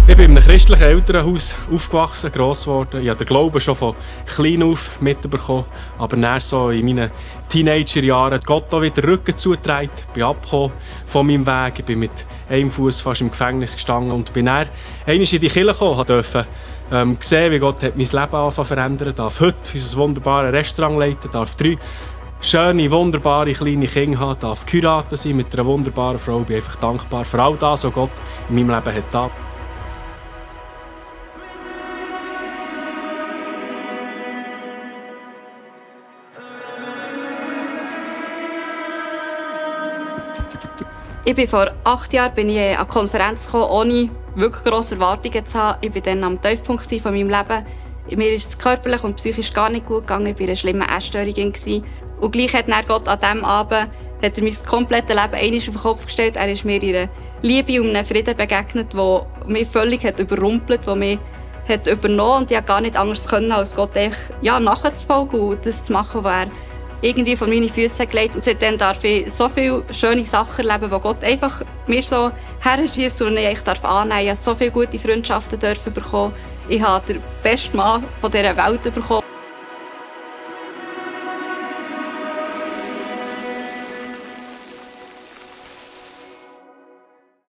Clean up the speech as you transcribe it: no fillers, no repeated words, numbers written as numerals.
Ich bin in einem christlichen Elternhaus aufgewachsen, gross geworden. Ich habe den Glauben schon von klein auf mitbekommen. Aber dann so in meinen Teenagerjahren Gott auch wieder den Rücken zugetragen. Ich bin abgekommen von meinem Weg. Ich bin mit einem Fuß fast im Gefängnis gestanden und bin dann einmal in die Kirche gekommen, durfte sehen, wie Gott hat mein Leben angefangen verändern. Ich darf heute unser wunderbares Restaurant leiten, darf 3 schöne, wunderbare kleine Kinder haben, darf geheiratet sein mit einer wunderbaren Frau. Ich bin einfach dankbar für all das, was Gott in meinem Leben hat getan. Ich bin vor 8 Jahren an eine Konferenz gekommen, ohne wirklich grosse Erwartungen zu haben. Ich war dann am Tiefpunkt von meinem Leben. Mir ist es körperlich und psychisch gar nicht gut gegangen. Ich war eine schlimme Essstörung. Und gleich hat dann Gott an diesem Abend mein komplettes Leben einmal auf den Kopf gestellt. Er ist mir in einer Liebe und einem Frieden begegnet, der mich völlig überrumpelt, der mich übernommen hat. Und ich konnte gar nicht anders können, als Gott nachzufolgen und das zu machen, was er irgendwie vor meine Füße gelegt. Und seitdem darf ich so viele schöne Sachen erleben, die Gott einfach mir so herschießt und ich darf annehmen. Ich habe so viele gute Freundschaften bekommen. Ich habe den besten Mann von dieser Welt bekommen.